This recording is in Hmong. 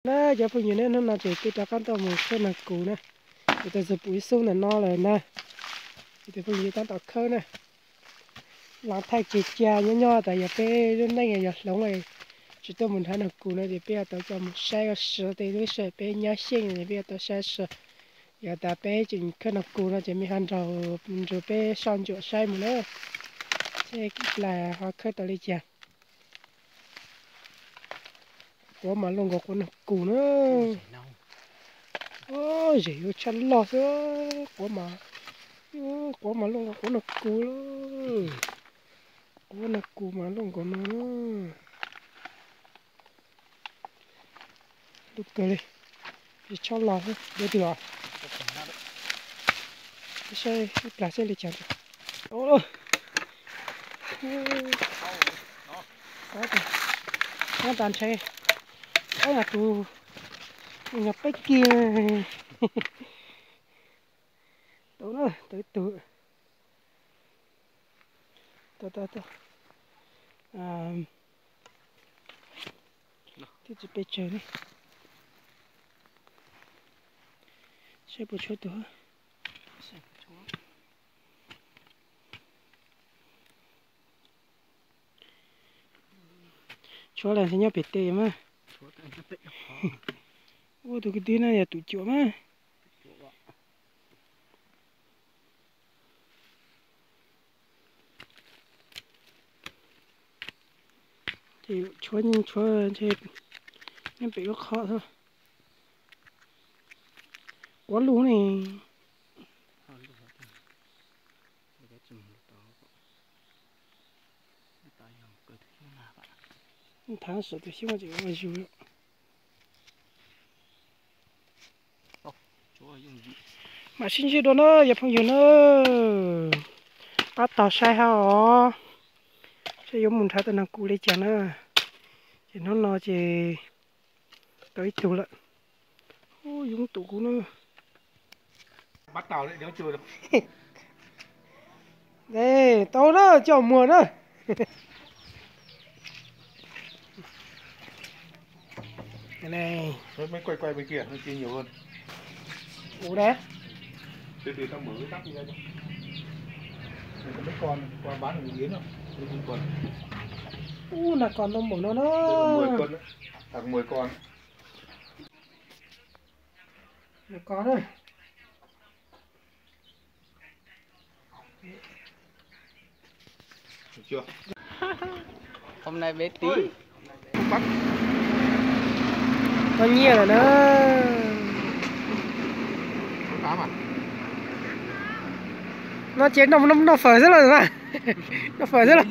Na cov phooj ywg, hnub no ces peb rov qab tuaj mus khawb nag kus na. Ces tau txog pum ib xub ntawm no lawm na. Ces tus phooj ywg tab tom khawb na. Los thaij tseg cia nyob nyob tas yog peb lub neej yog hloov, tsis tuaj mus nrhav nag kus no ces peb yuav tau coj mus saib ua si tej lub sij hawm peb nyob xyeej ces peb yuav tau saib ua si. Yog tas peb tseem khawb nag kus no ces mej ho nrog nrug peb soj ntsuam saib mus na. Seb plas ho khawb tau li cas. Quav mas luaj nkaus quav nag kus na. Zem yuav tshaj loj xwb. Quav mas, quav mas luaj nkaus quav nag kus. Quav nag kus mas luaj nkaus no. Lub kawg li, tshaj loj xwb. Deb twg los? Saib ib plag saib li cas. Ob tas ntshe, ob yog tus nyuag peb kis. Tau na, tau ib tug. Tau, tau, tau. Twb tsis pes tsawg li. Saib puas tshuav tus. Tshuav lawm ntshe nyob pem tes mas. Ua tus kwv tij no yog tus cuam mas. Ces tshuav, tshuav ntshe nyob pem lub qhov xwb. Quav lug ne. Thav saum tus xyoob ces ua zus. Mam sib ntsib dua na yog phooj ywg na. Pab tog saib hab os. Saib yuav mus nrhav tau nag kus li cas na. Ces hnub no ces tau ib tug lawm. Ub, yoob tus kuv na. Tau na, coj muag na. Ub, nag kos ntau npaum no na. Nag kos na. Tau nyiaj lawm na. No ces noj, noj fawm xwb los, noj fawm xwb los.